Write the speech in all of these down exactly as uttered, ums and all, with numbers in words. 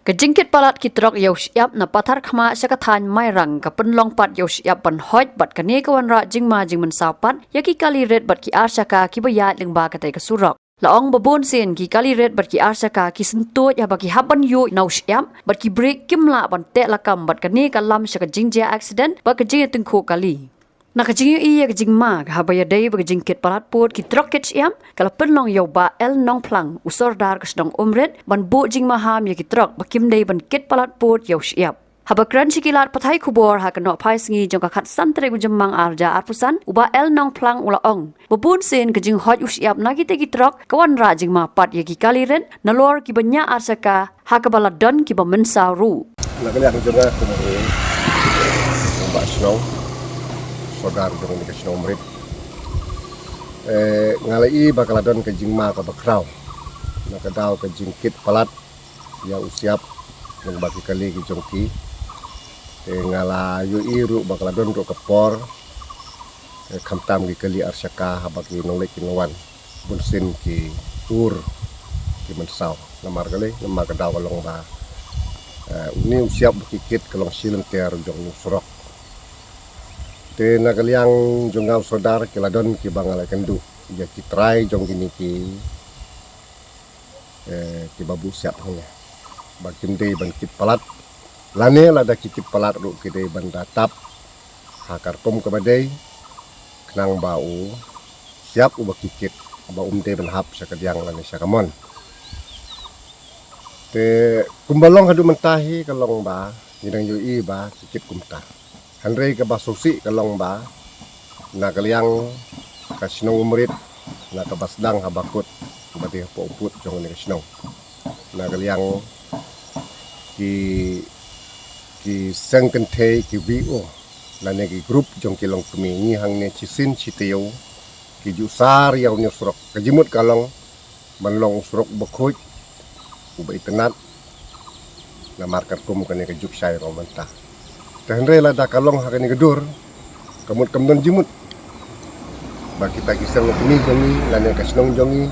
Ka jingkit palat ki trok ïa u shyiap na Patharkhmah sha ka thaiñ Mairang ka pynlong pat ïa u shyiap ban hoit bad kane ka wanrah jingma jingmynsaw pat ïa ki kali rit bad ki arshaka kiba ïaid lyngba katei ka surok. La ong ba bun sien ki kali rit bad ki arshaka ki syntuid haba ki hap ban ïuh na u shyiap bad ki brake kim lah ban teh lakam bad kane ka lam sha ka jingjia accident bad ka jingïatyngkhuh kali. Na ka jingïohi ïa ka jingma ka haba ïadei bad ka jingkit palat pud ki trok kit shyiap, ka la pynlong ïa u Bah L Nongphlang, u sordar ka shnong Umrit, ban buh jingmaham ïa ki trok ba kim dei ban kit palat pud ïa u shyiap. Haba kren sha ki lad pathai khubor ha ka nohphai sngi jong ka khatsan tarik u Jymmang arhajar arphew san, u Bah L Nongphlang u la ong ba bun sien ka jinghoit u shyiap na kitei ki trok ka wanrah jingma pat ïa ki kali rit nalor kiba ñiah arshaka ha kaba la don kiba mynsaw ruh. Na ka liang jong nga kum u Bah Shnong, sordar jong ka shnong Umrit, eh, nga la i ba ka la don ka jingma kaba khraw na ka daw ka jingkit palat ïa u shyiap lyngba ki kali ki jong ki. Eh, nga la ïohi ruh ba ka la don ruh ka por, eh, khamtam ki kali arshaka haba ki nongleit ki nongwan, bun sien ki ur ki mynsaw. Namar kali, namar ka daw ka long ba, eh, une u shyiap ba ki kit ka long shi lynter jong une u surok. Te na ka liang jong nga u sordar ki la don kiba nga la kynduh ïa ki trai jong kine ki, eh, kiba buh shyiap hangne ba kim dei ban kit palat, lane lada ki kit palat ruh ki dei ban da tap ha ka rukom kaba dei, khnang ba u shyiap uba ki kit ba um dei ban hap sha ka diang lane sha ka mon. Te kumba long haduh mynta hi ka long ba ngi dang ïohi ba ki kit kumta. Hynrei kaba sngewsih ka long ba na ka liang ka shnong Umrit, na kaba sdang ha bakut ba dei hapoh u pud jong kane ka shnong, na ka liang ki, ki seng kynthei, ki V O lane ki group jong ki longkmie, ngi hangne shisien shi taïew ki ju sar ïa une u surok. Ka jingmut ka long ban long u surok uba khuid, uba itynnad, namar katkum kane ka juk shai ruh mynta. Te hynrei lada ka long ha kane ka dur, ka mut kam don jingmut ba kita ki seng longkmie jong ngi lane ka shnong jong ngi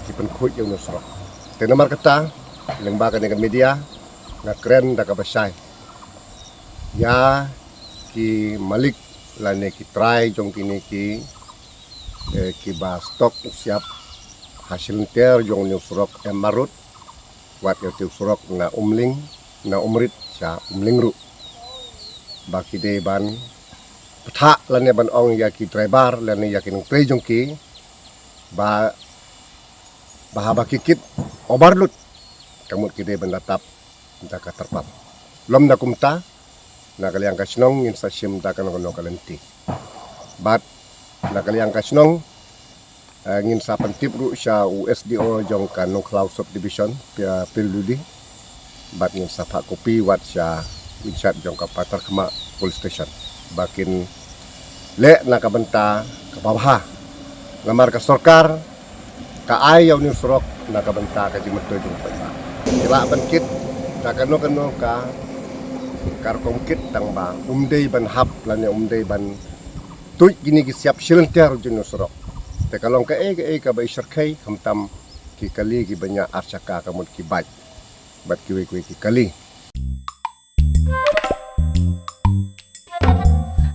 ki pynkhuid ïa une u surok. Te namar kata, lyngba kane ka media, nga kren da kaba shai ïa ki malik lane ki trai jong kine ki, eh, kiba stok u shyiap ha shi lynter jong une u surok M R Road, wat ïa u surok na Umling, na Umrit sha Umling ruh, ba ki dei ban pynthah lane ban ong ïa ki driver lane ïa ki nongtrei jong ki ba, ba haba ki kit overload, ka mut ki dei ban da tap da ka tarpal. Lymda kumta, na ka liang ka shnong ngin sa shim da kano kano ka lynti. Bad na ka liang ka shnong, eh, ngin sa pyntip ruh sha u S D O jong ka Nongkhlaw Subdivision, P W D. Bad ngin sa phah kopi wat sha u incharge jong ka Patharkhmah Police Station ba kin leh na ka bynta kaba bha. Namar ka sorkar ka ai ïa une u surok na ka bynta ka jingmyntoi jong u paidbah. Ki lah ban kit da kano kano ka, ka rukom kit tang ba um dei ban hap lane um dei ban tuid kine ki shyiap shi lynter jong une u surok. Te ka long kaei kaei kaba i shyrkhei, khamtam ki kali kiba ñiah arshaka, ka mut ki bike bad kiwei kiwei ki kali.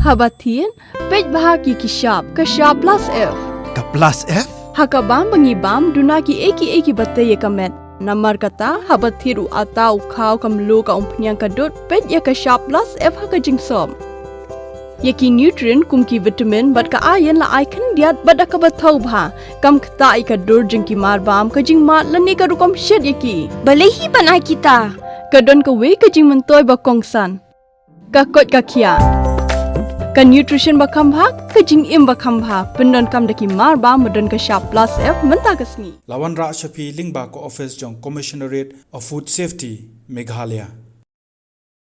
Haba thied, peit bha ki ki shap, ka shap plus F. Ka plus F? Ha ka bam ba ngi bam, duna kiei kiei kiba tei ïa ka met. Namar kata, haba thied u atta, u khaw, ka mluh, ka umphniang, ka dud, peit ïa ka shap plus F ha ka jingsop. Ïa ki nutrient kum ki vitamin bad ka iron la ai khyndiat bad da kaba thaw bha. Kam ktah ïa ka dur jong ki marbam, ka jingmad lane ka rukom shet ïa ki. Balei hi ban ai kita? Ka don kawei ka jingmyntoi ba kongsan. Ka koit ka khiah. Ka nutrition ba kham bha, ka jingim ba kham bha. Pyndonkam da ki marbam ba don ka shap plus F mynta ka sngi. La wanrah sha phi lyngba ka office jong Commissionerate of Food Safety, Meghalaya.